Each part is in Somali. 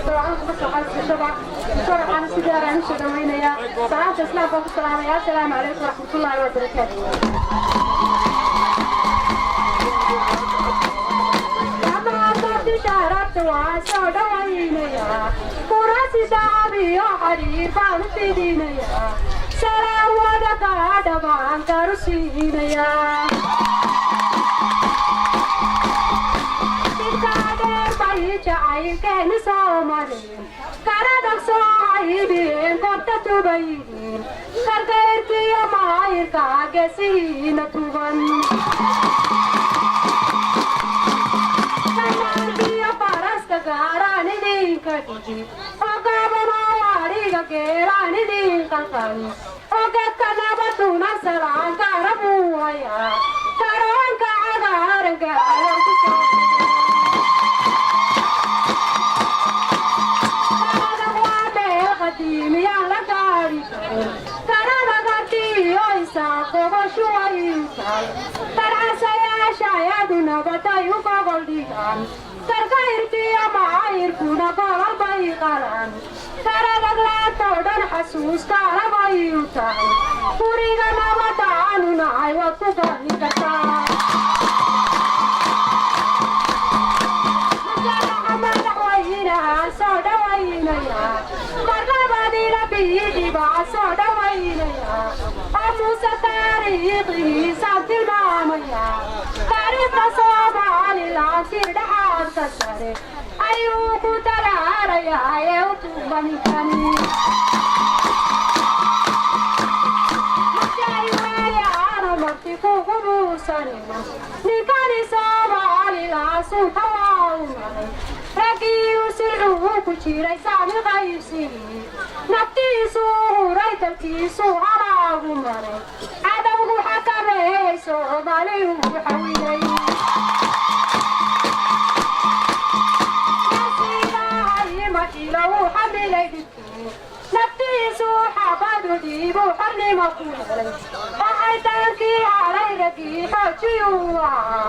Kastoo musharaxana si gaar aan usoo dhawaynayaa. Salaanta Islaamka ku salaamaya. Assalaamu calaykum waraxmatullaahi wabarakaatu. Sharafta waan soo dhawaynayaa, kuraasi dahab iyo xariir baan u fidinayaa, salaan wada kaadha baan karu siinayaa. Jidkaa dheer bay jacaylkeeni soo mareen, kala soo haybiyeen, korta tubayihiin, karkayrkiyo maayirka geesihiina tuban. Kanaankiyo faraska gaaraan idinka dhigi, ogaabanoo adhiga geelaan idin qalqali, ogedka nabaduna salaan kaarabuu hayaa, karoonka cagaaranka ayaan ku soo. Karadag waa meel qadiimiyaan la gaari karin, karadag arkiyo isaaqogoshuwayutal, karcasayaasha ayadu nabaday u gogol dhigaan, karkayrkiyo maayirkuna golol bay qalan, karadag laantoo dhan xasuuskaalabay u tahay, guriga nabadaanu nahay waad ku gani kartaa. Musharaxa madaxweynaha soo dhawaynayaa, marnabadina biidhibaa soo dhawaynayaa, oo Muuse taariikhihiisaan tilmaamayaa. Taariikhda Somaliland tir dhexaadka sare ayuu ku dalaalayaa ee u tuubaninkani. Markay waayaano marti kugu muusanino, ninkani Somaliland sunta waa u maray, raggii u silcuu ku jiray saami qaybsigii, naftiisuu huray, dalkiisuu halaagu maray, cadowgu xakameeyey, Soomaaliyuu xawilay. Wuu xamilay dhibkii, naftiisuu xabadu dhiibuu, xornimo ku helay. Waxay taankii halay raggii xoojiyuu ahaa,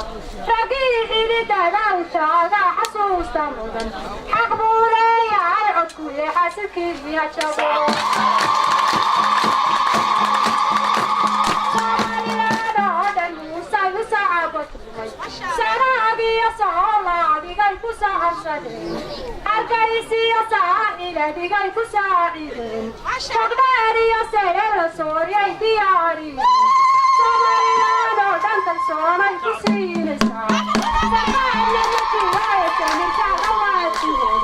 raggii xididada u taagaa xasuusta mudan. Xaq buu leeyahay codkuye, xasidkii ha jabo. Somaliland oo dhan Muusay u sacabatumay, Sanaagiyo Soolaadigay ku sahabsadeen, Hargaysiyo Saaxiladigay ku saacideen, Togdheer iyo Selela sooryay diyaariyeen. Somaliland oo dhan kalsoonay ku siinaysaa, sarkaarna ma jiraayo, samirkaaga waajiheen,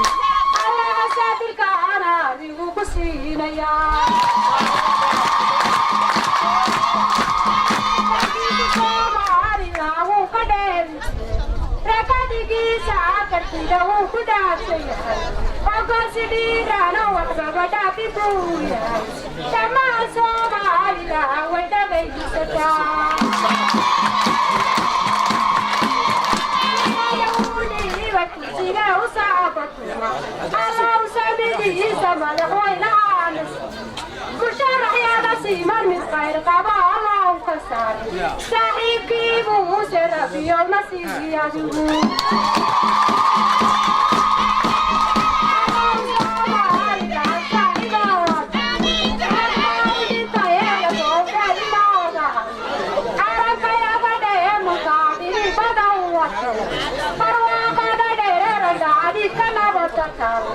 Allaha saatirkaana adigu ku siinayaa. Rakadigiisa kartida wuu ku dhaafsan yahay, ogosi dhiirana waxbaba dhaafi buu yahay. Dhammaan Soomaalida way dhagaysataa. Kursiga u sacabatuma, Allow samidiisa madaxweynahaana, musharaxyada siman mid khayr qaba Allow ka saaray, saaxiibkii Muuse rabiyow nasiibi adigu. Barwaaqada dheererandhacdi ka nabadka taal,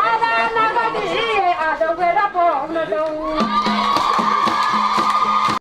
adaa naga dhiciyey cadowgeda boogna dhow.